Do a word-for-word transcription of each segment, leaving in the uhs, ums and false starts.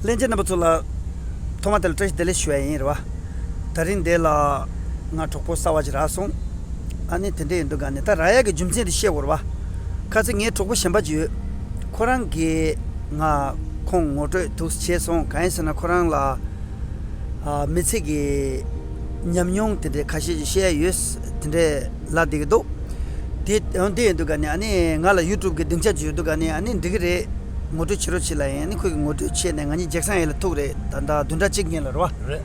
ལྷན་རྒྱས་རྣམ་པ་ཚོ་ལ་ཐོག་མ་དེ་ལ་བཀྲ་ཤིས་བདེ་ལེགས་ཞུ་ཡ་ཡིན་རེད་བ། ད་རིང་འདི་ལ་ང་གྲོགས་པོ་གསར་བ་ཅིག་རག་སོང་། ཨ་ནི་དེ་འདྲ་ཡིན་དུས་ག་ནས་ད་རག་ཡ་གི་རྒྱུ་མཚན་དེ་བཤད་དགོས་རེད་བ། ཁ་སང་ངའི་གྲོགས་པོ་གཞན་པ་ཅིག་ཡོད། ཁོ་རང་གིས་ང་ཁོང་ངོ་སྤྲོད་འདུག་བྱས་སོང་། གང་ཡིན་ཟེར་ན་ཁོ་རང་ལ་ཨ་མི་ཚེ་གི་ཉམས་མྱོང་དེ་འདྲའི་ཁ་ཤས་ཅིག་བཤད་ཡ་ཡོད། དེ་འདྲའི་ལབ་བསྡད་ཀྱི་འདུག་དེ་འོན་ཏེ་ཡིན་དུས་ག་ནས་ཨ་ནི་ང་ལ་ཡུ་ཊུབ་གི་སྡིངས་ཆ་ཅིག་ཡོད་དུས་ག་ནས་ཨ་ནི་འགྲིག་གི་རེད། ངོ་སྤྲོད་བྱེད་རོགས་བྱེད་ལབ་ཡིན། ཨ་ནི་ཁོས་ཀྱི་ངོ་སྤྲོད་བྱས་ནས་ང་གཉིས་རྒྱག་སང་ཡིན་ལ་ཐུག་རེད། ད་ལྟ་བདུན་ཕྲག་གཅིག་སྔོན་ལ་རེད་བ། རེད།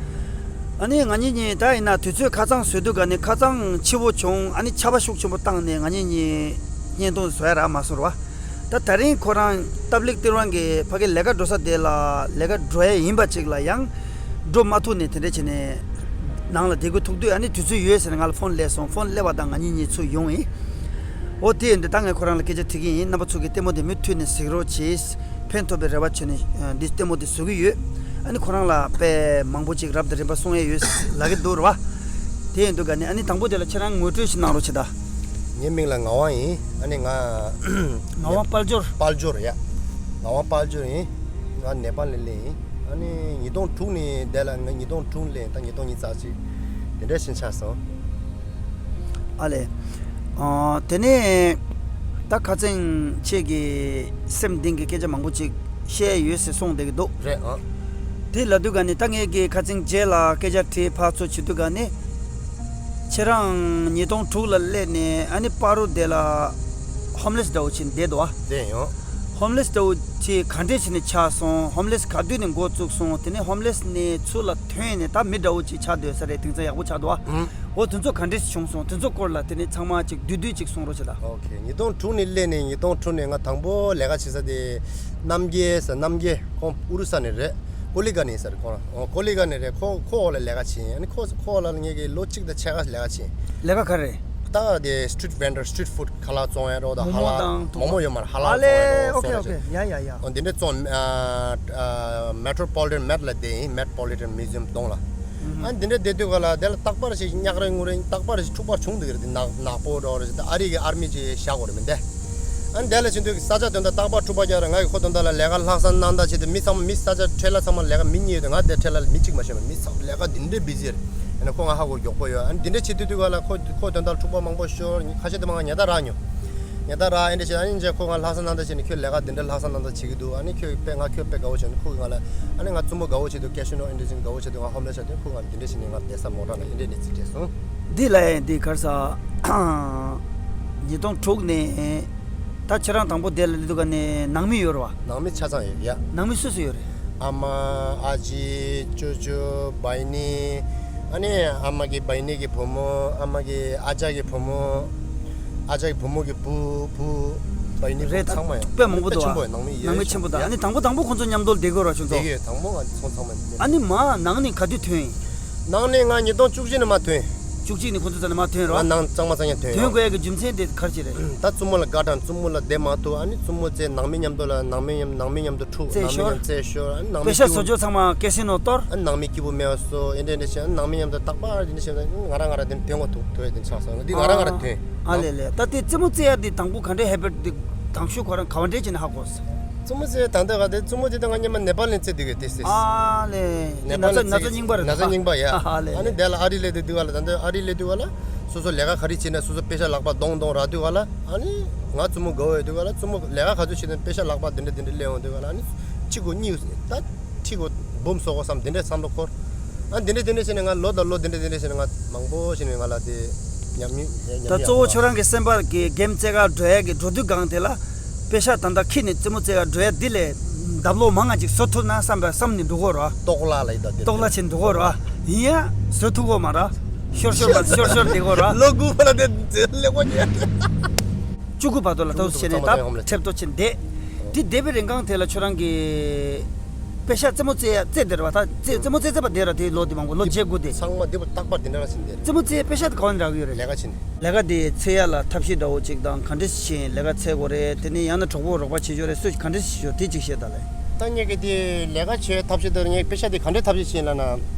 ཨ་ནི་ང་གཉིས་གཉིས་ད་ཡིན་ན་དུས་ཚོད་ཁ་ཚང་བཟོས་དུས་ག་ནས་ཁ་ཚང་ཆེ་བོ་བྱུང་། ཨ་ནི་ཆར་པ་ཤུགས་ཆེན་པོ་བཏང་ནས་ང་གཉིས་གཉིས་བརྙན་ཐུང་བཟོ་ཡ་རག་མ་སོང་རེད་བ། ད་ད་རིང་ཁོ་རང་སྟབས་ལེགས་སྟེར་དབང་གིས་ཕ་གི་ལས་ཀ་འགྲོ་ས་དེ་ལ་ལས་ཀ་འགྲོ་ཡ་ཡིན་པ་ཅིག་ལ་ཡང་འགྲོ་མ་ཐུབ་ནས་དེ་འདྲ་བྱས་ནས་ནང་ལ་བསྡད་དགོས་ཐུག་དུས། ཨ་ནི་དུས་ཚོད་ཡོད་ཟེར་ནས་ང་ལ་ཕོན་སླེབས་སོང་། ཕོན་སླེབས་པ་དང་ང་གཉིས་གཉིས་ཚུར་ཡོང་ཡིན། འོ་དེ་ཡིན་དུས་ད་ངས་ཁོ་རང་ལ་སྐད་ཆ་དྲི་གི་ཡིན། རྣམ་པ་ཚོ་གིས་ལྟད་མོ་དེ་མུ་མཐུད་ནས་གཟིགས་རོགས་གྱིས། ཕན་ཐོགས་པའི་རེ་བ་བྱས་ནས་འདི་ལྟད་མོ་དེ་བཟོ་གི་ཡོད། ཨ་ནི་ཁོ་རང་ལ་དཔེ་མང་པོ་ཅིག་རབ་དང་རིམ་པ་གསུང་ཡས་ཡོད་ལབ་ཀྱི་འདུག་རེད་བ། དེ་ཡིན་དུས་ག་ནས་ཨ་ནི་དང་པོ་དེ་ལ་ཁྱེད་རང་ངོ་སྤྲོད་ཞིག་གནང་རོགས་བྱེད་ད། ངའི་མིང་ལ་ངག་དབང་ཡིན། ཨ་ནི་ང་ངག་དབང་དཔལ་འབྱོར། དཔལ་འབྱོར་ཡ། ངག་དབང་དཔལ་འབྱོར་ཡིན། ང་ནེ་པཱལ་ནས་སླེབས་ཡིན། ཨ་ནི་ཉིས་སྟོང་དྲུག་ནས་འདི་ལ་ང་ཉིས་སྟོང་དྲུག་ནས་སླེབས་ཡིན། ད་ཉིས་སྟོང་ཉི་ཤུ་རྩ་གཅིག་དེ་འདྲ་ཞིག་ཆགས་སོང་། ཨ་ལས། ཨ། དེ་ནས་ད་ཁ་སང་ཁྱེད་ཀྱིས་སེམས་གཏིང་གི་སྐད་ཆ་མང་པོ་ཅིག་བཤད་ཡོད་ཟེར་གསུངས་བསྡད་ཀྱི་འདུག་རེད་ཨང་། དེ་ལབ་དུས་ག་ནས་ད་ངས་ཀྱིས་ཁ་སང་རྗེས་ལ་སྐད་ཆ་དྲིས་ཕར་ཚུར་བྱེད་དུས་ག་ནས། ཁྱེད་རང་ཉིས་སྟོང་དྲུག་ལ་སླེབས་ནས་ཨ་ནི་པ་རུ་དེ་ལ་ཧོམ་ལེས་འདྲ་བོ་ཅིག་བསྡད་འདུག་ཨ། བསྡད་ཡོང་། ཧོམ་ལེས་འདྲ་བོ་ཅིག་ག་འདྲས་བྱས་ནས་ཆགས་སོང་། ཧོམ་ལེས་ག་དུས་ནས་འགོ་བཙུགས་སོང་། དེ་ནས་ཧོམ་ལེས་ནས་ཚུར་ལ་ཐོན་ནས་ད་མི་འདྲ་བོ་ཅིག་ཆགས་སྡོད་ས་རེད། དེང་སང་ཡག་པོ་ཆགས་འདུག་ཨ། ཨང་། འོ་དེ་ཚོ་ག་འདྲས་བྱུང་སོང་། དེ་ཚོ་སྐོར་ལ་དེ་ནས་ཚང་མ་ཅིག་བསྡུས་བསྡུས་ཅིག་གསུང་རོགས་བྱེད་ད། ཨོ་ཁེ། ཉིས་སྟོང་དྲུག་ནས་སླེབས་ནས་ཉིས་སྟོང་དྲུག་ནས་ང་དང་པོ་ལས་ཀ་བྱེད་ས་དེ་རྣམ་རྒྱལ་ཟེར། རྣམ་རྒྱལ་ཁོང་ཨུ་རུ་ས་ནས་རེད། ཀོ་ལི་གྷལ་ནས་ཟེར་ཁོང་། ཨོ་ཀོ་ལི་གྷལ་ནས་རེད། ཁོ་ཁོ་འོག་ལ་ལས་ཀ་བྱེད་ཡིན། ཨ་ནི་ཁོ་ཁོ་འོག་ལ་ངས་ཀྱི་ལོ་གཅིག་དང་ཕྱེད་ཀ་ལས་ཀ་བྱེད་ཡིན། ལས་ཀ་ག་རེ་རེད། ད་དེ་སི་ཊི་རིཊ་ཝེན་ཌར། སི་ཊི་རིཊ་ཕུཌ། ཁ་ལག་བཙོང་ཡ་རོགས་དང་། ཧ་ལག་མོག་མོག་ཡོད་མ་རེད། ཧ་ལག་ཨ་ལས། བཙོང་ཡ་རོགས། ཨོ་ཁེ་ཨོ་ཁེ། ཡ་ཡ་ཡ། ཨོ་འདི་འདྲ་བཙོང་། ཨ་ཨ་མེ་ཊྲོ་པོ་ལི་ཊན་མེཊ་ལ་བསྡད་ཡིན། མེཊ་པོ་ལི་ཊན་མིའུ་ཛི་ཡམ་གདོང་ལ། ཨ་འདི་འདྲ་བསྡད་དུས་ག་ལ་དེ་ལ་རྟག་པར་ཞིག་གཉའ་ཁྲི་ངུ་རེ། རྟག་པར་ཞིག་འཁྲུག་པ་བྱུང་འདུག་རེད། དེ་ནག་ནག་པོ་འདྲ་བོ་རེད། ད་ཨ་རི་གི་ཨར་མི་ཅིག་བཞག་དགོས་རེད་མི་འདུག་ཨ་འདི་ལ་ཕྱིན་དུས་ས་ཆ་དོན་དག་རྟག་པར་འཁྲུག་པ་རྒྱག་རེད། ང་གི་ཁོ་དོན་དག་ལ་ལས་ཀ་ལྷག་བསམ་གནང་ད་བྱས་ཏེ། མི་ཚང་མ་མི་ས་ཆ་འཕྲལ་ལ་ཚང་མ་ལས་ཀ་མི་གཉིས་ཡོད་དེ། ང་དེ་འཕྲལ་ལ་མི་གཅིག་མ་ཤོར་བ། མི་ཚང་མ་ལས་ཀ་འདི་འདྲའི་བི་ཛི་རེད། ཨ་ནི་ཁོ་ང་ཧ་གོ་མགྱོགས་པོ་ཡོད། ཨ་ནི་འདི་འདྲ་བྱེད་དུས་དུས་ག་ལ་ཁོ་ཁོ་དོན་དག་འཁྲུག་པ་མང་པོ་ཤོར། ཁ་ཤས་དེ་མ་ང་ཉེས་རྡུང་རག་མྱོང་། ཉེས་རྡུང་རག་ཨེ་འདྲ་བྱས། ཨ་ནི་རྗེས་ཁོ་ང་ལྷག་བསམ་གནང་ད་བྱས་ནས་ཁྱོད་ལས་ཀ་འདི་འདྲ་ལྷག་བསམ་གནང་ད་བྱེད་ཀྱི་འདུག་ཨ་ནི་ཁྱོད་དཔེ་ང་ཁྱོད་དཔེ་དགའ་བོ་བྱས་འདུག་ཁོ་གིས་ང་ལ་ཨ་ནི་ང་བཙུན་མོ་དགའ་བོ་བྱས་འདུག་ཀེ་ཤི་ནོ་ཨེ་འདྲ་བྱས་ནས་དགའ་བོ་བྱས་འདུག་ང་ཧོམ་ལེས་ཆགས་དུས་ཁོ་གིས་ང་ལ་འདི་འདྲ་བྱས་ནས་ང་བསྡད་ས་མོ་ཊ་ནང་ཨེ་འདྲ་ནས་རྩིས་སྤྲད་སོང་། འདི་ལ་ཡང་འདི་གར་ས་ཉིས་སྟོང་དྲུག་ནས་ད་ཁྱེད་རང་དང་པོ་དེ་ལ་སླེབས་དུས་ག་ནས་ནང་མི་ཡོད་རེད་བ། ནང་མི་ཆ་ཚང་ཡོད་ཡ། ནང་མི་སུ་སུ་ཡོད་རེད། ཨ་མ། ཨ་ཅེ། ཅོ་ཅོ། བྷའི་ནི། ཨ་ནི་ཨ་མ་གི་བྷའི་ནི་གི་བུ་མོ། ཨ་མ་གི་ཨ་ཅག་གི་བུ་མོ། ཨ་ཅག་གི་བུ་མོ་གི་བུ་བུ། བྷའི་ནི་རེད། ཚང་མ་ཡོད། དཔེ་མང་པོ་འདུག་ཨ། ཆེན་པོ་ཡོད། ནང་མི་ཡོད། ནང་མི་ཆེན་པོ་འདུག་ཨ་ནི་དང་པོ་དང་པོ་ཁོང་ཚོ་མཉམ་དུ་བསྡད་དགོས་ར་ཁྱོད་ཚོ། བསྡད་ཡོད། དང་པོ་ང་ཚོ་ཚང་མ་བསྡད། ཨ་ནི་མ་ནང་ནས་ག་དུས་ཐོན་ཡིན། ནང་ནས་ང་ཉིས་སྟོང་བཅུ་གཅིག་ནས་མར་ཐོན། བཅུ་གཅིག་ནས་ཁོང་ཚོ་རྩ་ནས་མར་ཐོན་རོགས། ང་ནང་གཙང་མ་གཙང་རྐྱང་ཐོན་ཐོན་ཡོད། དགོས་ཡ་གི་རྒྱུ་མཚན་དེ་ག་རེ་ཅིག་རེད། ད་བཙུན་མོ་ལ་དགའ་དྲགས། བཙུན་མོ་ལ་བསྡད་མ་ཐུབ། ཨ་ནི་བཙུན་མོ་བཙལ། ནང་མི་མཉམ་དུ་ལ་ནང་མི་མཉམ་ནང་མི་མཉམ་དུ་འཁྲུག་བཙལ་ནང་མི་ཤོར། མཉམ་བཙལ་ཤོར། ཨ་ནི་ནང་མི་པེ་ཤ་སྐྱིད་པོ། བཟོ་བཅོས་ཚང་མ་ཀེ་སི་ནོ་གཏོར། ཨ་ནི་ནང་མི་སྐྱིད་པོ་མེད་པ་བཟོ། ཨེ་འདྲ་ཨེ་འདྲ་བྱས། ཨ་ནི་ནང་མི་མཉམ་དུ་རྟག་པར་དེ་འདྲ་བྱས། ཨ་ནི་ང་རང་ང་རང་དེ་ཐོན་གོ་ཐུག་ཐུག་ཡ་དེ་ཆགས་སོང་། འདི་ང་རང་ང་རང་ཐོན། ཨ་ལེ་ལེ། ད་དེ་རྩེད་མོ་རྩེ་ཡ་དེ་དང་པོ་ག་འདྲས་ཧེ་བེཊ་དེ་དང་ཤོས་ཁོ་རང་ག་བ་འདྲས་བྱས་ནས་ཧ་གོ་སོང་། རྩེད་མོ་རྩེ་ཡ་དང་དེ་ག་དེ་རྩེད་མོ་དེ་ད་ང་སྔོན་མ་ནེ་པཱལ་ནས་རྩེ་བསྡད་ཡོད་དེ་སེ། ཨ་ལེ། ནེ་པཱལ་ནས་ན་ཚ་ན་ཚ་རྩེ་རྙིང་པ་རེད། ན་ཚ་རྙིང་པ་ཡ། ཨ་ལེ་ཨ་ནི་ལེ། དེ་ལ་ཨ་རི་སླེབས་དུས་དུས་ག་ལ། ད་ལྟ་ཨ་རི་སླེབས་དུས་ག་ལ་སོ་སོ་ལས་ཀ་ག་རེ་བྱེད་ན་སོ་སོ་པེ་ཤ་ལག་པ་གཏོང་གཏོང་རག་དུས་ག་ལ། ཨ་ནི་ང་བཙུན་མོ་དགའ་བོ་ཡོད་དུས་ག་ལ། བཙུན་མོ་ལས་ཀ་ག་ཚོད་བྱེད་ན་པེ་ཤ་ལག་པ་དེ་འདྲ་དེ་འདྲ་སླེབས་ཡོང་དུས་ག་ལ། ཨ་ནི་གཅིག་གོ་གཉིས་ད་ཁྲི་གོ་འབུམ་བཟོ་གོ་བསམ། དེ་འདྲའི་བསམ་བློ་འཁོར། ཨ་འདི་འདྲ་དེ་འདྲ་བྱས་ནས་ང་ལོ་དང་ལོ་དེ་འདྲ་དེ་འདྲ་བྱས་ནས་ང་མང་པོ་བྱས་ནས་ང་ལ་དེ་ཉམས་མྱོང་ཉམས་མྱོང་། ད་གཙོ་བོ་ཁྱོད་རང་གི་སེམས་པ་གི་གེམ་རྩེ་ག་འགྲོ་ཡ་གི་འགྲོ་དུས་སྒང་དེ་ལ་པེ་ཤ་ད་ལྟ་ཁྱེར་ནས་རྩེད་མོ་རྩེ་ག་འགྲོ་ཡ་འདི་ལས་འདབ་ལོག་མང་ང་ཅིག་བཟོ་ཐུབ་ན་བསམ་པ་བསམ་ནས་འགྲོ་གོ་ར། ལྟོགས་ལ་ལ་ཡི་ད་དེ་ལྟོགས་ལ་ཆེ་འགྲོ་གོ་ར། ཡིན་ཡ་བཟོ་ཐུབ་གོ་མ་ར། ཤོར་ཤོར་མ་ཤོར་ཤོར་བསྡད་གོ་ར། ལོ་དགུ་པ་ལ་དེ་ལེགས་པོ་ཉལ། བཅུ་དགུ་བར་དུ་ལ་ཐོག་བྱས་ནས་ད་ཁྲེབ་ཏོ་ཆེ་འདེད། དེ་འདེད་པའི་རིང་གང་དེ་ལ་ཁྱོད་རང་གི་པེ་ཤ་རྩེད་མོ་རྩེ་ཡ་རྩེ་དེ་རེད་བ། ད་རྩེད་རྩེད་མོ་རྩེ་རྩེ་བ་དེ་ར་དེ་ལོ་དེ་མང་པོ་ལོ་བརྒྱད་དགུ་དེ། ཚང་མ་དེ་བ་རྟག་པར་དེ་འདྲ་ར་ཕྱིན་དེ། རྩེད་མོ་རྩེ་ཡ་པེ་ཤ་དེ་ག་བ་འདྲ་གི་ཡོད་རེད། ལས་ཀ་ཕྱིན། ལས་ཀ་དེ་རྩེ་ཡ་ལ་ཐབས་ཤེས་འདྲ་བོ་ཅིག་དང་ག་འདྲ་ཞིག་ལས་ཀ་འཚོལ་དགོས་རེད། དེ་ནས་ཡང་ན་གྲོགས་པོ་རོགས་པ་བྱེད་ཆོག་རེད། སུ་ག་འདྲ་ཞིག་ཆོག་དེ་ཅིག་བཤད་ད་ལེ། ད་ངས་གི་དེ་ལས་ཀ་བྱེད་ཐབས་ཤེས་དེར་ངས་པེ་ཤ་དེ་ག་འདྲ་ཐབས་ཤེས་བྱིན་ལ་ན།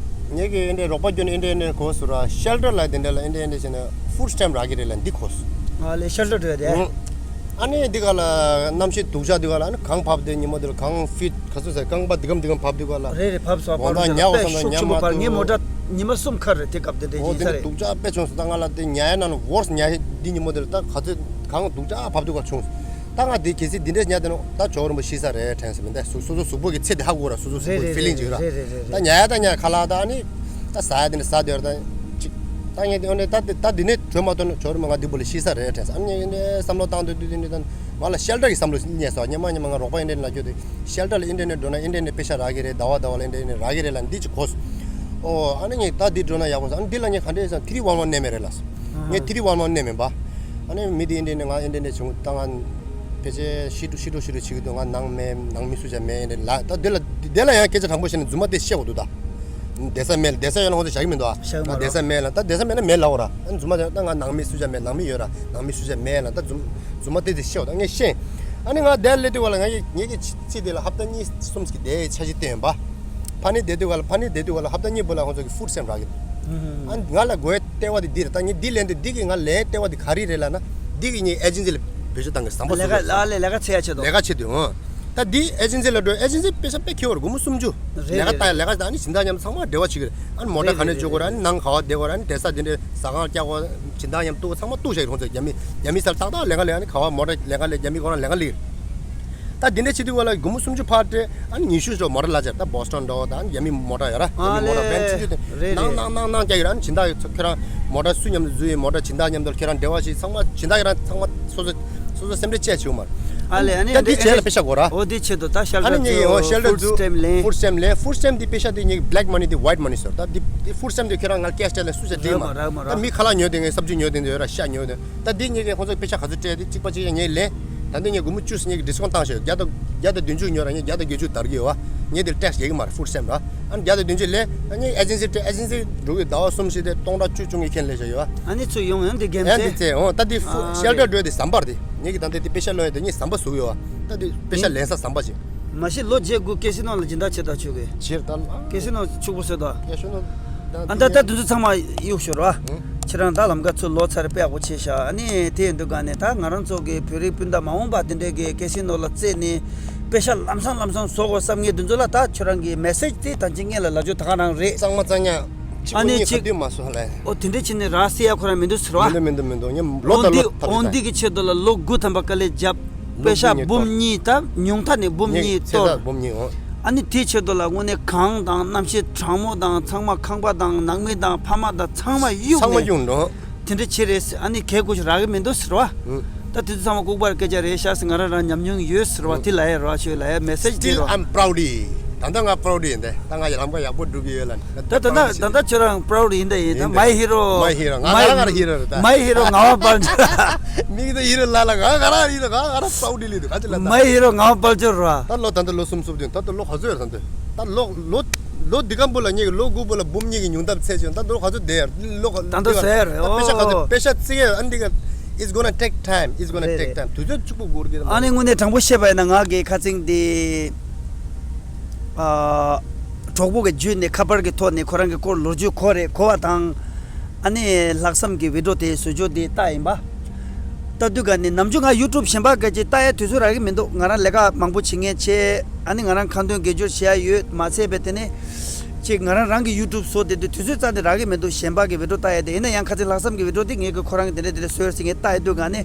ངས་གི་ཨེ་འདྲའི་རོགས་པ་རྒྱུ་ནས་ཨེ་འདྲའི་ཨེ་འདྲའི་གོ་སུ་ར་ཤེལ་ཊར་ལ་དེ་འདྲ་ལ་ཨེ་འདྲའི་ཨེ་འདྲའི་བྱས་ན་ཧྥུཌ་སི་ཊེམ་རག་གི་རེད་ལ་འདི་གོ་སུ། ཨ་ལེ་ཤེལ་ཊར་འགྲོ་ཡ་དེ། ཨུང་། ཨ་ནི་འདི་ག་ལ་གནམ་གཤིས་སྡུག་ཅག་འདི་ག་ལ་ཨ་ནི་གངས་བབས་དེ་ཉིན་མོ་དེ་ལ་གངས་ཕིཊ་ག་ཚོད་ཟེར། རྐང་པ་འདི་གམ་འདི་གམ་བབས་འདི་ག་ལ། རེད་རེད། བབས་སོང་། དགོང་དག་ཉལ་བ་བསམ་ན་ཉལ་མ་ཐུབ། ངའི་མོ་ཊ་ཉི་མ་གསུམ་ཁར་རེད། དེ་སྐབས་དེ་འདྲ་ཡིན་ས་རེད། སྡུག་ཅག་དཔེ་བྱུང་སོང་། ད་ང་ལ་དེ་ཉལ་ཡ་ན་ནི་ཝོར་སི་ཉལ་འདི་ཉིན་མོ་དེ་ལ་ད་ག་ཚོད་གངས་སྡུག་ཅག་བབས་འདི་ག་བྱུང་སོང་། ད་ང་དེ་གལ་སྲིད་འདི་འདྲས་ཉལ་དེ་ནོ་ད་ཇོ་རིན་པོ་ཤི་ས་རེད་དྲན་སོང་། མི་འདུག་སོ་སོ་གཟུགས་པོ་གི་ཚེ་དེ་ཧ་གོ་ར། སོ་སོ་གཟུགས་པོ་གི་ཕི་ལིང་ཅིག་ཡོད་ར། རེད་རེད་རེད། ད་ཉལ་ཡ་ད་ཉལ་ཁ་ལག་ད་ཨ་ནི་ད་ཟ་ཡ་དེ་ནི་ཟ་དེ་ཡོད་ར། ད་ཅིག་ད་ངས་དེ་ཨ་ནི་ད་དེ་ད་འདི་ནས་བྲོས་མ་ཐོན་ན་ཇོ་རིན་པོ་ང་འདི་བུ་ལ་ཤི་ས་རེད་དྲན་སོང་། ཨ་ནི་ངས་བསམ་བློ་བཏང་དུས་དུས་དེ་འདྲས་ད་ང་ལ་ཤེལ་ཊར་གི་བསམ་བློ་རྙེད་སོང་། སྙེ་མ་སྙེ་མ་ང་རོགས་པ་ཨིན་ཌི་ཡན་ལ་སྐྱོད་དུས་ཤེལ་ཊར་ལ་ཨིན་ཊར་ནེཊ་འགྲོ་ན་ཨིན་ཊར་ནེཊ་པེ་ཤ་རག་གི་རེད། ཟླ་བ་ཟླ་བ་ལ་ཨིན་ཊར་ནེཊ་རག་གི་རེད་ལབ་འདི་ཅིག་གོ་སོང་། ཨོ་ཨ་ནི་ངས་ད་འདི་འགྲོ་ན་ཡག་པོ་སོང་། ཨ་ནི་འདི་ལ་ངས་ག་འདྲས་སོང་། ཐི་རི་ཝན་ཝན་གནས་མེད་རེད་ལབ་སོང་། ངས་ཐི་རི་ཝན་ཝན་གནས་མེད་པ། ཨ་ནི་མི་འདི་ཨིན་ཊར་ནེཊ་ང་ཨིན་ཊར་ནེཊ་བྱུང་ད་ང་ཕལ་ཆེར་ཤི་འགྲོ་ཤི་འགྲོ་ཤི་འགྲོ་བྱེད་ཀྱི་འདུག་ང་ནང་མེད། ནང་མི་སུ་ཅག་མེད་ཨིན་ཊར་ནེཊ་ལ། ད་འདི་ལ་འདི་ལ་ཡང་སྐད་ཆ་དྲང་པོ་བཤད་ན་རྫུན་མ་དེ་བཤད་དགོས་འདུག་ད། བསྡད་ས་མེད། བསྡད་ས་ཡོད་ན་ཁོང་ཚོ་བཞག་གི་མི་འདུག་ཨ། བཞག་གི་མ་ང་བསྡད་ས་མེད་ལ། ད་བསྡད་ས་མེད་ན་མེད་ལབ་འོ་ར། ཨ་ནི་རྫུན་མ་དེ་ད་ང་ནང་མི་སུ་ཅག་མེད། ནང་མི་ཡོད་ར། ནང་མི་སུ་ཅག་མེད་ལ། ད་རྫུན་རྫུན་མ་དེ་དེ་བཤད་འོ། ད་ངས་ཤེས། ཨ་ནི་ང་བསྡད་སླེབས་དུས་བ་ལ་ང་ཡི་ངེད་ཀྱི་ཚེ་འདི་ལ་ཧབ་ཏ་གཉིས་གསུམ་ཞིག་བསྡད་འཆར་གཞི་བཏིང་ཡོད་པ། ཕ་ནི་བསྡད་དུས་བ་ལ་ཕ་ནི་བསྡད་དུས་བ་ལ་ཧབ་ཏ་གཉིས་པོ་ལ་ཁོང་ཚོ་གི་ཧྥུཌ་སི་ཊེམ་རག་གི་འདུག་ཨ་ང་ལ་དགོས་ལྟེ་བ་དེ་འདི་རེད། ད་ངས་འདི་ལེན་དུས་འདི་གི་ང་ལེན་ལྟེ་བ་དེ་ག་རེ་རེད་ལབ་ན། འདི་གི་ངའི་ཨེ་ཇེན་སི་ལ་བེད་སྤྱོད་བཏང་གི་ཟམ་པ་ལས་བཟོ་ཀ་དགོས་ལ་ལས་ལས་ཀ་བྱེད་ཡ་ཆེད་དུ། ལས་ཀ་བྱེད་དུས་འོ། ད་འདི་ཨེ་ཇེན་སི་ལ་འགྲོ། ཨེ་ཇེན་སི་པེ་ཤ་དཔེ་ཁེ་བོར་སྒོར་མོ་སུམ་ཅུ། རེད་ལས་ཀ་རེད་ལྟ་རེད། ལས་ཀ་ད་ཨ་ནི་སྦྱིན་བདག་མཉམ་ཚང་མ་འབྲེལ་བ་བྱེད་ཀྱི་རེད། ཨ་ནི་མོ་ཊ་རེད་ག་ནས་རེད་འཇོག་དགོས་རེད། རེད་ཨ་ནི་ནང་ག་བ་བསྡད་དགོས་རེད། ཨ་ནི་བསྡད་ས་དེ་འདྲའི་ཟ་ཁང་བཀྱག་དགོས། སྦྱིན་བདག་མཉམ་གཏུག་ཚང་མ་གཏུག་བྱ་ཡི་ཁོང་ཚོས་རྒྱ་མི་རྒྱ་མི་སར་ཏག་ཏག་ལས་ཀ་ལས། ཨ་ནི་ག་བ་མོ་ཊ་ལས་ཀ་ལས། རྒྱ་མི་ཁོ་རང་ལས་ཀ་ལས། ད་འདི་འདྲ་བྱེད་དུས་བ་ལ་སྒོར་མོ་སུམ་ཅུ་ཕར་སྤྲད། ཨ་ནི་ཉི་ཤུ་ཞོག་མོ་ཊ་ལ་སྦྱར། ད་བོ་སི་ཊོན་འགྲོ། ད་ཨ་ནི་རྒྱ་མི་མོ་ཊ་ཡོད་ར། རྒྱ་མི་མོ་ཊ་ཨ་ལེ་བན་ཆུང་ཆུང་དེ་རེད་རེད་ནང་ནང་ནང་ནང་རྒྱག་གི་ར། ཨ་ནི་སྦྱིན་བདག་ཁྱོད་རང་མོ་ཊ་སུ་མཉམ་དུ་འཛུལ་ཡིན། མོ་ཊ་སྦྱིན་བདག་མཉམ་དུ་ཁྱོད་རང་འབྲེལ་བ་ཞིག་ཚང་མ་སྦྱིན་བདག་ཁྱོད་རང་ཚང་མ་སོ་སོ་སོ་སོ་སེམས་ཁྲལ་བཅས་བྱེད་དགོས་མ་རེད། ཨ་ལེ་ཨ་ནི་ད་འདི་བྱས་ལ་པེ་ཤ་དགོས་ར། འོ་འདི་ཆེད་དུ་ད་ཤལ་ཨ་ནི་ཊར་ངས་ཡིན་འོ་ཤལ་ཊར་ཕུཌ་སི་ཊེམ་ལེན། ཕུཌ་སི་ཊེམ་ལེན། ཕུཌ་སི་ཊེམ་འདི་པེ་ཤ་འདི་ངས་བྷི་ལེག་མ་ནི་འདི་ཝའིཊ་མ་ནི་ཟེར། ད་འདི་འདི་ཕུཌ་སི་ཊེམ་འདི་ཁྱོད་རང་ང་ལ་ཀེཤ་སྤྲད་ལ་སུ་ཞིག་སྤྲད་མ་རག་མ་རག་ད་མི་ཁ་ལག་ཉོས་དེ་ངས་སབ་ཇི་ཉོས་དེ་འདི་ཡོད་ར། ཤ་ཉོས་དེ། ད་འདི་ངས་ཁོང་ཚོ་པེ་ཤ་ག་ཚོད་སྤྲད་དེ་གཅིག་པ་གཅིག་ཡང་ངས་ལེན། ད་འདི་ངས་སྒོར་མོ་བཅུ་ཟེར་ངས་ཀྱི་ཌིས་ཀའུནཊ་བཏང་ཤོག་བརྒྱ་དང་བརྒྱ་དང་བདུན་ཅུ་ཉོས་ར། ངས་བརྒྱ་དང་བརྒྱད་ཅུ་དར་གྱི་ཡོད་བ། ངས་འདིར་ཊེག་སི་རྒྱག་གི་མ་རེད། ཕུཌ་སི་ཊེམ་ར། ཨ་ནི་བརྒྱ་དང་བདུན་ཅུ་ལེན། ཨ་ངས་ཨེ་ཇེན་སི་སྤྲད། ཨེ་ཇེན་སི་འགྲོ་གི་ཟླ་བ་གསུམ་བཞི་དེ་སྟོང་ཕྲག་བཅུ་བཅུ་ངས་ཁྱེད་ལེན་བཞག་ཡོད་བ། ཨ་ནི་ཚུར་ཡོང་ཡང་འདི་རྒན་ཨ་འདི་ཚེ་ཚེ་འོང་། ད་འདི་ཕུ་ཨ་ཤལ་ཊར་འགྲོ་དེ་ཟམ་པར་དེ་ངས་ཀྱི་ད་འདི་དེ་པེ་ཤ་ལོ་ཡ་དེ་ངས་ཟམ་པ་བཟོ་གི་ཡོད་བ། ད་འདི་པེ་ཤ་ལེན་ས་ཟམ་པ་ཅིག་མ་གཞི་ལོ་བརྒྱད་དགུ་ཀེ་སི་ནོ་ལ་སྦྱིན་བདག་བྱེད་ད་ཆོག་གི། ཕྱིར་ད་ལ། ཀེ་སི་ནོ་ཕྱུག་པོ་བཟོས་ད། ཡ་ཤོ་ནོ། ཨ་ད་ད་དུས་ཚོད་ཚང་མ་གཡུག་ཤོར་བ། ཁྱེད་རང་ད་ལམ་ཀ་ཚུར་ལོག་ཚར་དཔེ་ཡག་པོ་བྱས་ཤག་ཨ་ནི་དེ་ཡིན་དུས་ག་ནས་ད་ང་རང་ཚོ་གི་བོད་རིགས་སྤུན་ཟླ་མ་འོངས་པ་དེ་འདྲས་ཀྱི་ཀེ་སི་ནོ་ལ་རྩེས་ནས་པེ་ཤ་ལམ་སང་ལམ་སང་བཟོ་དགོས་བསམ་མཁན་དེ་ཚོ་ལ་ད་ཁྱོད་རང་གི་མེ་སེཇ་དེ་ད་ཅི་སྔོན་ལ་ལབ་རྒྱུ་ད་ག་རང་རེད། གཙང་མ་གཙང་ཉག་གཅིག་ཨ་པོ་ནི་གཉིས་ཆེ་ག་དུས་མ་སོང་ལེ། ཨོ་དེ་འདྲས་བྱས་ནས་ར་བསྲེ་ཡ་ཁོ་རང་མི་འདུག་ཟེར་བ། མི་འདུག་མི་འདུག་མི་འདུག་ཉམ་ལོ་ད་འོན་ཏེ་ལོ་ཐབས་འོན་ཏེ་གི་ཆེད་དུ་ལ་ལོ་དགུ་ཐམ་པ་དཀའ་ལས་བརྒྱབ། པེ་ཤ་འབུམ་གཉིས་ད་ཉུང་མཐའ་ནས་འབུམ་གཉིས་གཏོར། ཚེ་ད་འབུམ་གཉིས་འོང་། ཨ་ནི་དེའི་ཆེད་དུ་ལ་དངོས་གནས་གངས་དང་གནམ་གཤིས་གྲང་མོ་དང་ཚང་མ་ཁང་པ་དང་ནང་མི་དང་ཕ་མ་དང་ཚང་མ་གཡུགས་ཚང་མ་ནས་གཡུགས་འགྲོ། དེ་འདྲ་བྱེད་རེད་ཟེར། ཨ་ནི་གལ་དགོས་ཤིག་རག་གི་མི་འདུག་ཟེར་བ། ད་དེ་ཚོ་ཚང་མ་ལྐུགས་པར་སྐད་ཆ་རེད་ཤག་ཟེར། ང་རང་རང་ཉམས་མྱོང་ཡོད་ཟེར་བ་དེ་ལ་ཡ་རོགས་ཆོས་ལ་ཡ་མེ་སེཇ་དེ་Still རོགས། I'm proud. ད་ལྟ་ང་པ་རའུ་ཌི་ཡིན་ཏེ། ད་ང་ལམ་ཁ་ཡག་པོ་སྒྲུབ་ཀྱི་ཡོད་ལ་ནི། ད་ད་ད་ད་ད་ཁྱོད་རང་པ་རའུ་ཌི་ཡིན་ད་ཡིན་ད། ཡིན་ཏེ། མའི་ཧི་རོ། མའི་ཧི་རོ། ང་མའི་ང་རང་ཧི་རོ་རེད་ད། མའི་ཧི་རོ་ངག་དབང་དཔལ་འབྱོར། མིག་ད་ཧི་རོ་ལ་ལ་ང་ང་རང་ཧི་རོ། ང་ང་རང་པ་རའུ་ཌི་ལི་འདུག་ག་ཅི་ལ་ད། མའི་ཧི་རོ་ངག་དབང་དཔལ་འབྱོར་ར། ད་ལོ་ད་ལྟ་ལོ་གསུམ་སུབ་དུས་ད་ལྟ་ལོ་ག་ཚོད་ཡོད་རེད་ད་ལྟ། ད་ལོ་ལོ་ལོ་འདི་གམ་བུ་ལ་ངེད་ཀྱི་ལོ་དགུ་བུ་ལ་འབུམ་གཉིས་ཀྱི་ཉུང་མཐའ་ཚད་ཅིག་ད་ལོ་ག་ཚོད་བསྡད་ཡར་ལོ་ག་ད་ལྟ་ཟེར་ད་པེ་ཤ་ག་ཚོད། ཨོ། པེ་ཤ་བརྩི་ཡ་ཨ་འདི་ག It's gonna take time. It's gonna རེད་take རེད། time. དུས་ཚོད་གཅིག་པུ་འགོར་གྱི་རེད་མ་ཨ་ནི་གཏོགས། དངོས་གནས་དྲང་པོ་བཤད་པ་ཡིན་ན་ང་གི་ཁ་ཚིག་འདི། ཨ། གྲོགས་པོ་གི་བརྒྱུད་ནས་ཁ་པར་གྱི་ཐོག་ནས་ཁོ་རང་གི་སྐོར་ལོ་རྒྱུས་གོ་རེ་གོ་བ་དང་། ཨ་ནི་ལྷག་བསམ་གྱི་བི་ཌིའོ་དེ་བཟོ་རྒྱུ་དེ་ལྟ་ཡིན་པ། ལྟ་དུས་ག་ནི་ནམ་རྒྱུན་ང་ཡུ་ཊུབ་གཞན་པ་ག་ཅིག་ལྟ་ཡ་དུས་ཚོད་རག་གི་མི་འདུག་ང་རང་ལས་ཀ་མང་པོ་བྱེད་མཁན་བྱས། ཨ་ནི་ང་རང་ཁ་འདོན་དགེ་སྦྱོར་བྱེད་ཡ་ཡོད་མ་ཚད་པས་དེ་ནས། ཅིག་ང་རང་རང་གི་ཡུ་ཊུབ་བཟོ་དེ་དུས་ཚོད་རྩ་ནས་རག་གི་མི་འདུག་གཞན་པ་གི་བི་ཌིའོ་ལྟ་ཡ་དེ་ཡིན་ན་ཡང་ཁ་ཚིག་ལྷག་བསམ་གྱི་བི་ཌིའོ་དེ་ངས་གི་ཁོ་རང་གི་དེ་འདྲ་དེ་འདྲ་བཟོས་ཟིན་ངས་ལྟ་ཡ་དུས་ག་ནི།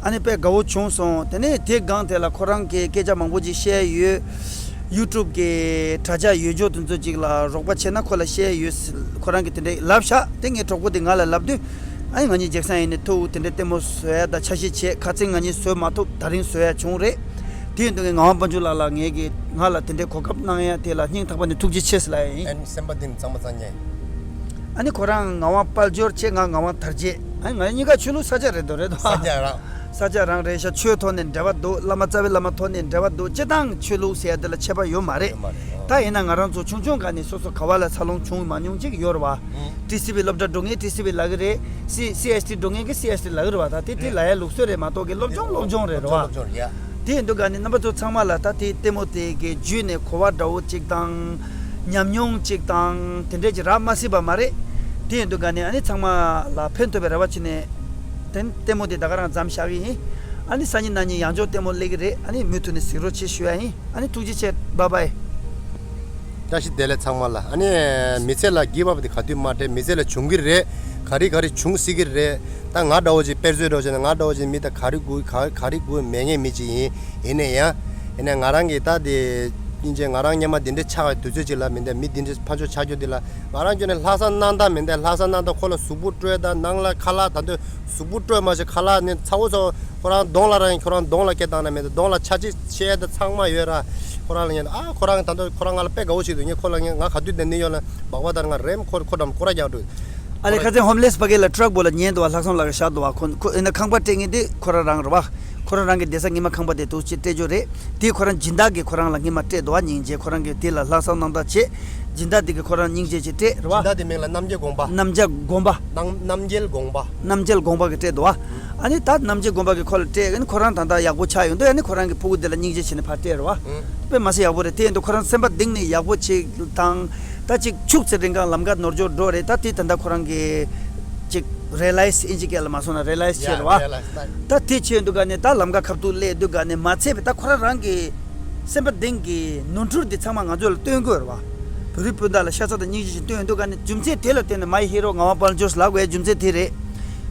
ཨ་ནི་དཔེ་དགའ་བོ་བྱུང་སོང་། དེ་ནས་དེ་སྒང་དེ་ལ་ཁོ་རང་གི་སྐད་ཆ་མང་པོ་ཅིག་བཤད་ཡོད། ཡུ་ཊུབ་གི་དྲ་རྒྱ་ཡོད་ཅོག་དེ་ཚོ་ཅིག་ལ་རོགས་པ་བྱས་ན་ཁོ་ལ་བཤད་ཡོད་ཟེར་ཁོ་རང་གི་དེ་འདྲ་ལབ་ཤག་དེ་ངའི་གྲོགས་པོ་དེ་ང་ལ་ལབ་དུས། ཨ་ནི་ང་གཉིས་རྒྱག་ས་ཡིན་ནི་ཐུག་དེ་འདྲའི་ལྟད་མོ་བཟོ་ཡ་ད་འཆར་གཞི་བྱས་ཁ་ཚིག་ང་གཉིས་བཟོས་མ་ཐུབ་ད་རིང་བཟོ་ཡ་བྱུང་རེད། དེ་ཡིན་དུས་ངས་ངག་དབང་དཔལ་འབྱོར་ལགས་ལ་ངས་གི་ང་ལ་དེ་འདྲའི་གོ་སྐབས་གནང་ཡ་དེ་ལ་སྙིང་ཐག་པ་ནས་ཐུགས་རྗེ་ཆེ་ཟེར་ལབ་ཡ་ཡིན། ཨ་ནི་སེམས་པ་འདི་ནི་གཙང་མ་གཙང་ཉེ། ཨ་ནི་ཁོ་རང་ངག་དབང་དཔལ་འབྱོར་བྱས་ང་ངག་དབང་དར་རྒྱས། ཨ་ནི་ང་གཉིས་ཀ་ཆོས་ལུགས་ས་ཆ་རེད་འདུག་རེད་དོ། ས་ཆ་རང་། ས་ཆ་རང་རེད་ཤག་ཆོས་ཐོག་ནས་འབྲེལ་བ་འདུག་བླ་མ་རྩ་བའི་བླ་མ་ཐོག་ནས་འབྲེལ་བ་འདུག་སྤྱིར་བཏང་ཆོས་ལུགས་ཟེར་ཡ་དེ་ལ་ཁྱད་པར་ཡོད་མ་རེད། ཡོད་མ་རེད། ད་ཡིན་ན་ང་རང་ཚོ་ཆུང་ཆུང་ག་ནས་སོ་སོ་ག་བ་ལ་འཚར་ལོངས་བྱུང་མ་མྱོང་ཅིག་ཡོད་རེད་བ། ཨུ། ཊི་སི་ཝི་སློབ་གྲྭ་འགྲོ་མཁན་ཊི་སི་ཝི་ལབ་ཀྱི་རེད། སི་སི་ཨེས་ཊི་འགྲོ་མཁན་གྱི་སི་ཨེས་ཊི་ལབ་ཀྱི་རེད་བ། ད་དེ་དེ་ལབ་ཡ་ལུགས་སྲོལ་རེད་མ་གཏོགས་ཀྱི་སློབ་སྦྱོང་སློབ་སྦྱོང་རེད་རེད་བ། སློབ་སྦྱོང་རེད་ཡ། དེ་ཡིན་དུས་ག་ནས་རྣམ་པ་ཚོ་ཚང་མ་ལ་ད་དེ་ལྟད་མོ་དེ་གི་བརྒྱུད་ནས་གོ་བ་འདྲ་བོ་ཅིག་དང་། ཉམས་མྱོང་ཅིག་དང་དེ་འདྲས་ཅིག་རག་མ་སྲིད་པ་མ་རེད། དེ་ཡིན་དུས་ག་ནས་ཨ་ནི་ཚང་མ་ལ་ཕན་ཐོགས་པའི་རེ་བ་བྱས་ནས། དེ་ལྟད་མོ་དེ་ད་ག་རང་མཚམས་བཞག་གི་ཡིན། ཨ་ནི་སང་ཉིན་གནངས་ཉིན་ཡང་བསྐྱར་ལྟད་མོ་སླེབས་ཀྱི་རེད། ཨ་ནི་མུ་མཐུད་ནས་གཟིགས་རོགས་བྱེད་ཞུ་ཡ་ཡིན། ཨ་ནི་ཐུགས་རྗེ་ཆེ། བཱའི་བཱའི། བཀྲ་ཤིས་བདེ་ལེགས་ཚང་མ་ལ། ཨ་ནི་མི་ཚེ་ལ་give up དེ་ག་དུས་མ་སྤྲད། མི་ཚེ་ལ་བྱུང་གི་རེད། ག་རེ་ག་རེ་བྱུང་སྲིད་ཀྱི་རེད། ད་ང་འདྲ་བོ་ཅིག་དཔེར་མཚོན་འདྲ་བོ་བྱས་ན། ང་འདྲ་བོ་ཅིག་མི་ད་ག་རེ་དགོས་ག་ག་རེ་དགོས་མེད་མཁན་མི་ཅིག་ཡིན། ཡིན་ན་ཡང་། ཡིན་ན་ང་རང་གི་ད་དེ་སྙིང་རྗེ། ང་རང་སྔོན་མ་འདི་འདྲ་ཆགས་པའི་དུས་ཚོད་ཅིག་ལ་མི་འདྲ་མི་འདི་འདྲ་ཕར་ཕྱོགས་ཆགས་རྒྱུ་འདི་ལ། ང་རང་ཁྱོན་ནས་ལྷག་བསམ་གནང་སྟངས་མི་འདྲ། ལྷག་བསམ་གནང་སྟངས། ཁོ་ལ་གཟུགས་པོ་སྤྲོད་སྟངས། ནང་ལ་ཁ་ལག་ད་དུང་གཟུགས་པོ་སྤྲོད་མ་ཤེས། ཁ་ལག་ནི་ཚ་བོ་ཚ་བོ། ཁོ་རང་གདོང་ལ་རང་། ཁོ་རང་གདོང་ལ་སྐད་བཏང་ན་མི་འདུག་གདོང་ལ་ཆ་ཅི་ཆེ་ད་ཚང་མ་ཡོད་ར། ཁོ་རང་ལ་ཉན། ཨ་ཁོ་རང་ད་དུང་ཁོ་རང་ང་ལ་དཔེ་དགའ་བོ་ཞིག་འདུག་ཉེ་ཁོ་ལ་ཉེ་ང་ག་དུས་དེ་ནི་ཡོད་ན་སྦག་སྦག་ལྟར་ང་རེམ་ཁོ་ཁོ་འགྲམ་སྐོར་ར་རྒྱག་འགྲོ། ཨ་ལེ། ཁ་སང་ཧོམ་ལེས་པ་གི་ལ་ཊྲག་པོ་ལ་ཉན་འདུག་བ། ལྷག་བསམ་ལགས་ཀྱིས་བཞག་འདུག་བ། ཁོ་ཁོ་ཨེ་ན་ཁང་པ་སྤྲད་མཁན་དེ་ཁོ་རང་རང་རེད་བ། ཁོ་རང་རང་གི་བསྡད་ས་སྔོན་མ་ཁང་པ་དེ་འདུག་ཅེས་སྤྲད་རྒྱུ་རེད། དེ་ཁོ་རང་སྦྱིན་བདག་གིས་ཁོ་རང་ལ་སྔོན་མ་སྤྲད་འདུག་བ། སྙིང་རྗེ། ཁོ་རང་གིས་དེ་ལ་ལྷག་བསམ་གནང་སྟངས་བྱས། སྦྱིན་བདག་དེ་གིས་ཁོ་རང་སྙིང་རྗེ་ཆེ་སྤྲད་རེད་བ། སྦྱིན་བདག་དེ་མིང་ལ་རྣམ་རྒྱལ་དགོངས་པ། རྣམ་རྒྱལ་དགོངས་པ། རྣམ་རྣམ་རྒྱལ་དགོངས་པ། རྣམ་རྒྱལ་དགོངས་པ་གིས་སྤྲད་འདུག་བ། ཨ་ནི་ད་རྣམ་རྒྱལ་དགོངས་པ་གིས་ཁོ་ལ་སྤྲད། ཨ་ནི་ཁོ་རང་ད་ལྟ་ཡག་པོ་ཆགས་ཡོང་དུས། ཨ་ནི་ཁོ་རང་གི་ཕྲུ་གུ་དེ་ལ་སྙིང་རྗེ་བྱས་ནས་ཕར་སྤྲད་རེད་བ། དཔེ་མི་སྲིད་ཡག་པོ་རེད། དེ་ཡིན་དུས་ཁོ་རང་སེམས་པ་གཏིང་ནས་ཡག་པོ་བྱེད་དང་། ད་ཅིག་ཕྱུག་ཚེ་རིང་གང་ལམ་ཁ་ནོར་འཆོར་འགྲོ་རེད། ད་དེ་ད་ལྟ་ཁོ་རང་གི་ཅིག་རི་ལའི་ཟི། ཨིན་ཇི་སྐད་ལ་མ་སོང་ན་རི་ལའི་ཟི་བྱས་རེད་བ། ཡ་རི་ལའི་ཟི། ད་དེ་བྱས་འདུག་ག་ནས་ད་ལམ་ཁ་ཁ་ཐུག་སླེབས་འདུག་ག་ནས་མ་ཚད་པའི་ད་ཁོ་རང་རང་གི་སེམས་པ་གཏིང་གི་ནོར་འཁྲུལ་འདི་ཚང་མ་ང་ཚོ་ལ་སྟོན་དགོས་རེད་བ། བོད་རིགས་སྤུན་ཟླ་ལ་ཤ་ཚ་དང་སྙིང་རྗེ་ཞིག་སྟོན་འདུག་ག་ནས། རྒྱུ་མཚན་དེ་ལ་བརྟེན་ནས་མའི་ཧི་རོ་ངག་དབང་དཔལ་འབྱོར་ལབ་དགོས་རྒྱུ་མཚན་དེ་རེད།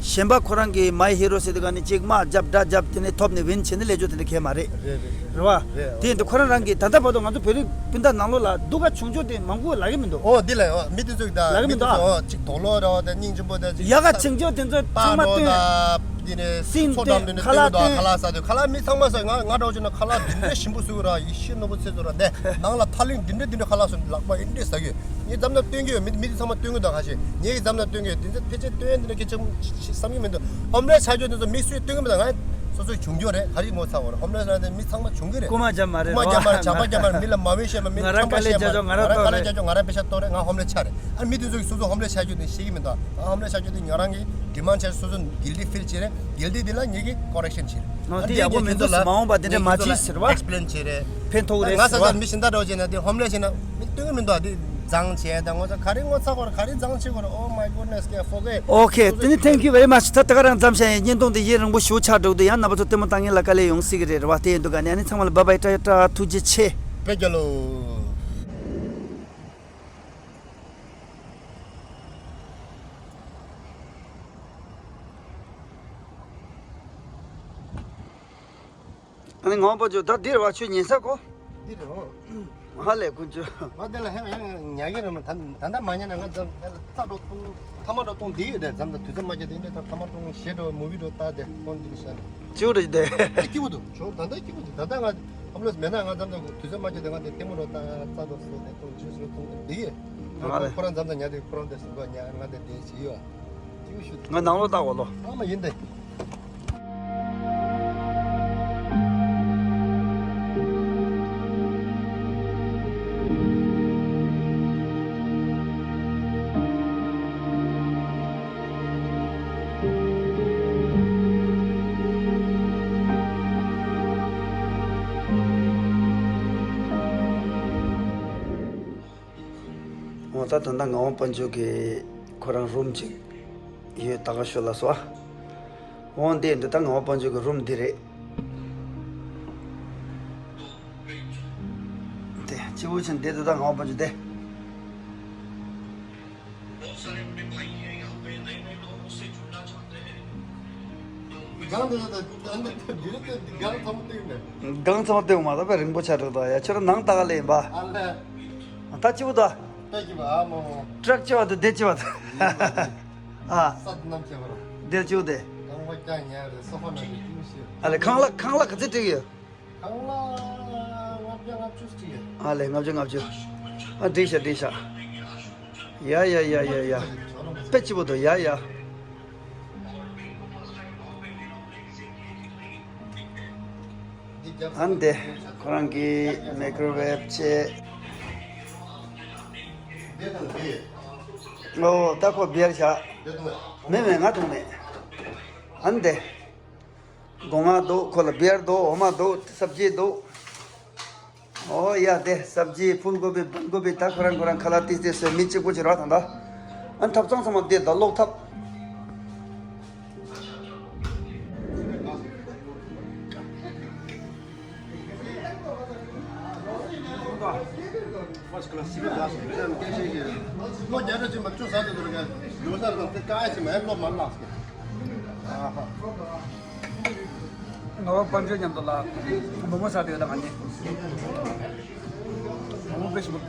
གཞན་པ་ཁོ་རང་གིས་མའི་ཧི་རོ་ཟེར་དུས་ག་ནས་ཅིག་དམག་རྒྱབ་དགྲ་རྒྱབ་དེ་ནས་ཐོབ་ནས་ཝིན་བྱས་ནས་སླེབས་རྒྱུ་དེ་འདྲ་གང་ཡང་མ་རེད། རེད་རེད། རེད་བ། རེད། དེ་ཡིན་དུས་ཁོ་རང་རང་གིས་ད་ལྟ་བར་དུ་ང་ཚོ་བོད་རིགས་སྤུན་ཟླ་ནང་ལོགས་ལ་སྡུག་ག་བྱུང་ཆོག་དེ་མང་པོ་ལབ་ཀྱི་མི་འདུག་ཨོ་འདི་ལ་ཨོ་མི་དེ་ཚོ་གི་ད་ལབ་ཀྱི་མི་མི་དེ་མི་ཚོ་འདུག་ཨོ་ཅིག་དོག་ལོ་ར་བ་དང་སྙིང་རྗེ་པོ་དང་ཅིག་ཡག་ག་བྱུང་ཆོག་དེ་ཚོ་ཚང་མ་སྟོན། ད་འདི་ནས་སྲིན་མཚོ་འགྲམ་དེ་འདྲ་ཁ་ལག་སྟོན་གི་འདུག་ཁ་ལག་ཟ་དུས་ཁ་ལག་མི་ཚང་མ་ཟ། ང་ང་འདྲ་བོ་བྱུང་ན་ཁ་ལག་འདི་འདྲ་ཞིམ་པོ་བཟོས་འདུག་ར། ཡེ་ཤེས་ནོར་བུ་བཟོས་འདུག་ར། དེ་ནང་ལ་ཐག་རིང་འདི་འདྲ་འདི་འདྲ་ཁ་ལག་སོང་ལག་པ་འདི་འདྲ་ཟ་གི་ཡོད། ངས་འཛམ་ལ་སྟོན་གྱི་ཡོད། མི་མི་དེ་ཚང་མ་སྟོན་གྱི་འདུག་ཁ་ཤས་ངས་འཛམ་ལ་སྟོན་གྱི་ཡོད། དེ་ཚོ་ཕལ་ཆེར་སྟོན་འདི་འདྲ་སྐད་ཆ་བསམ་གྱི་མི་འདུག་ཧོམ་ལེས་ཆགས་རྒྱུ་དེ་ཚོ་མི་སུས་སྟོན་གྱི་མི་འདུག་ང་སོ་སོ་བྱུང་རྒྱུ་རེད། ག་རེ་ངོ་ཚ་བ་རེད། ཧོམ་ལེས་ལ་དེ་མི་ཚང་མ་བྱུང་གི་རེད། རྐུ་མ་རྒྱབ་མ་རེད། རྐུ་མ་རྒྱབ་མ་རེད། ཇག་པ་རྒྱབ་མ་རེད། མི་ལ་མ་འོས་བཤད་མ། མི་ལ་ཁྲམ་པ་བཤད་མ། ང་རང་དཀའ་ལས་རྒྱག་ཆོག་ང་རང་དཔེ་ཆ་གཏོང་རེད། ང་ཧོམ་ལེས་ཆགས་རེད། ཨ་མི་དེ་ཚོ་གིས་སོ་སོ་ཧོམ་ལེས་ཆགས་རྒྱུ་དེ་ཤེས་ཀྱི་མི་འདུག་ང་ཧོམ་ལེས་ཆགས་རྒྱུ་དེ་ང་རང་གིས་ཌི་མཱན་ཌི་བྱས། སོ་སོ་གིལ་ཊི་ཕིལ་བྱས་རེད། གིལ་ཊི་དེ་ལ་ངེད་ཀྱིས་ཀོ་རེག་ཤན་བྱས་རེད། ཨ་དེ་ཡག་པོ་མི་འདུག་ཟེར། མ་འོངས་པ་དེ་འདྲ་མ་བྱེད་ཟེར་བ། ཨེག་སི་པི་ལེན་བྱས་རེད། ཕན་ཐོགས་རེད་ཟེར་བ། ང་ས་ཆ་མི་གཞན་དག་འདྲ་བྱས་ན་དེ་ཧོམ་ལེས་བྱས་ན་མི་སྟོན་གྱི་མི་འདུག་དེ་ཛང་བྱས་དང་ངོ་ཚ་ག་རེ་ངོ་ཚ་གོ་ར་ག་རེ་ཛང་བྱེད་གོ་ར། Oh my goodness, okay, forget. Okay, དེ་ནི་thank you very much. ད་ད་ག་རང་མཚམས་བཞག་ཡིན། བརྙན་ཐུང་འདི་ཡུན་རིང་པོ་ཞེ་པོ་ཆགས་འགྲོ་གི་འདུག་ཡང་རྣམ་པ་ཚོ་ལྟད་མོ་ལྟ་མཁན་ལ་དཀའ་ལས་ཡོང་སྲིད་ཀྱི་རེད། རེད་བ། དེ་ཡིན་དུས་ག་ནས་ཨ་ནི་ཚང་མ་ལ་བཱའི་བཱའི། ཊ་ཊ། ཐུགས་རྗེ་ཆེ། དཔེ་རྒྱལ་ལོ། ཨ་ནི་ངག་དབང་དཔལ་འབྱོར་ད་འདིར་བ་ཆོས་ཉན་ས་གོ། འདི་རེད་འོ། ཧ་ལས་ཀུན་སྤྱོད། ང་དེ་ལ་ཧེ་ཧེ་ཉག་གི་རེད་མ། ད་ད་ལྟ་མ་ཉན་ན་ང་ཚོ་ལྟ་འགྲོ་གཏོང་ཐ་མ་འགྲོ་གཏོང་འདི་ཡོད་དེ་ཙམ་ད་དུས་ཚོད་མ་སྐྱེལ་དེ་འདྲ་ད་ཐ་མ་གཏོང་གཞས་འགྲོ་མུ་བི་འགྲོ་ལྟ་དེ་གཏོང་འདི་ནི་ཤ་ལ། སྐྱིད་པོ་རེད་དེ། ཨ་སྐྱིད་པོ་འདུག་ཇོ་ད་ལྟ་སྐྱིད་པོ་འདུག་ད་ལྟ་ང་ཨམ་ལོས་མེད་ན་ང་ཙམ་ད་དུས་ཚོད་མ་སྐྱེལ་དེ་ང་དེ་ལྟད་མོ་འགྲོ་ལྟ་ལྟ་འགྲོ་སོ་དེ་གཏོང་ཇུས་སུ་གཏོང་འདི་ཡོད། ང་ལ་ཁོ་རང་ཙམ་ད་ཉལ་དེ་ཁོ་རང་དེ་སུ་ག་ཉལ་ང་དེ་དེ་བྱེད་ཡོད། སྐྱིད་པོ་ཞུ། ང་ནང་ལོགས་ལྟ་འོ་ལོ། ཨ་མ་ཡིན་ཏེ། འོ་ད་ད་ལྟ་ངག་དབང་དཔལ་འབྱོར་གྱི་ཁོ་རང་རུམ་ཅིག་ཡོད། ད་ག་ཤོད་ལ་སོ། འོ་འདི་འདི་ད་ངག་དབང་དཔལ་འབྱོར་གྱི་རུམ་འདི་རེད། དེ་སྤྱི་བོ་ཆེན་འདི་འདི་ད་ངག་དབང་དཔལ་འབྱོར་འདི། སྒང་ཚང་མ་སྟོན་མ་ད་པའི་རིང་པོ་ཆགས་འགྲོ་ད་ཡ། ཁྱོད་རང་ནང་ལྟ་ག་ལེ་ཡིན་པ། ཨ་ལས། ད་སྤྱི་བོ་ད། ཏྲག་ཅི་བ་དང་དེ་ཅི་བ་དང་། ཨ། དེ་ཅི་བ་དེ། ཨ་ལེ་ཁང་གླ་ཁང་གླ་ག་ཚོད་སྤྲད་ཡོད། ཨ་ལེ་ལྔ་བཅུ་ལྔ་བཅུ། ཨ་འགྲིག་ཤག་འགྲིག་ཤག་ཡ་ཡ་ཡ་ཡ་ཡ། དཔེ་སྐྱིད་པོ་འདུག་ཡ་ཡ། ཨ་འདི་ཁོ་རང་གི་མའི་ཀྲོ་ཝེབ་བྱས། ཨོ་ད་ཁོ་བི་ཡར་བཞག་མེད་མེད་ང་འཐུང་མེད། ཨ་འདི། སྒོ་ང་འདུག་ཁོ་ལ་བི་ཡར་འདུག་འོ་མ་འདུག་སབ་ཇི་འདུག་ཨོ་ཡ་དེ་སབ་ཇི་ཕུལ་གོ་བི་བན་གོ་བི་ད་ཁོ་རང་ཁོ་རང་ཁ་ལག་ཏིས་ཏིས་སོས་མི་གཅིག་པོ་ཅིག་ར་ད་ད། ཨ་ཐབ་ཚང་ཚང་མ་དེ་ད་ལོག་ཐབ། ཞིབ་པ་འདྲ་ཞིག་ཁྱེད་རང་སྐད་ཆ་ཞིག་བློ་རྒྱ་ཆེ་ཆེ་མ་ཆུ་ཟ་དུ་དུ་ར་ག་ལུ་ས་ར་དང་དེ་དཀའ་ཡ་ཆེ་མ་ཡ་བློ་མ་ལགས་ཟེར། ཨ་ཧ། ང་བ་དཔལ་འབྱོར་མཉམ་དུ་ལ་མོ་མོ་ཟ་དུ་ཡོད་ད་ང་གཉིས། མོ་མོ་དཔེ་ཞིག་འདུག་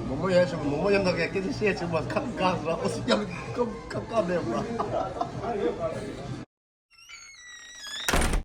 མོ་མོ་ཡ་ཆེ་མོ་མོ་ཡ་འདུག་ག་སྐད་ཆ་བཤད་ཆེ་མ་ཁ་དགའ་ར་ཨོ་སི་ཀྱང་ཁ་ཁ་དགའ་མེད་པ།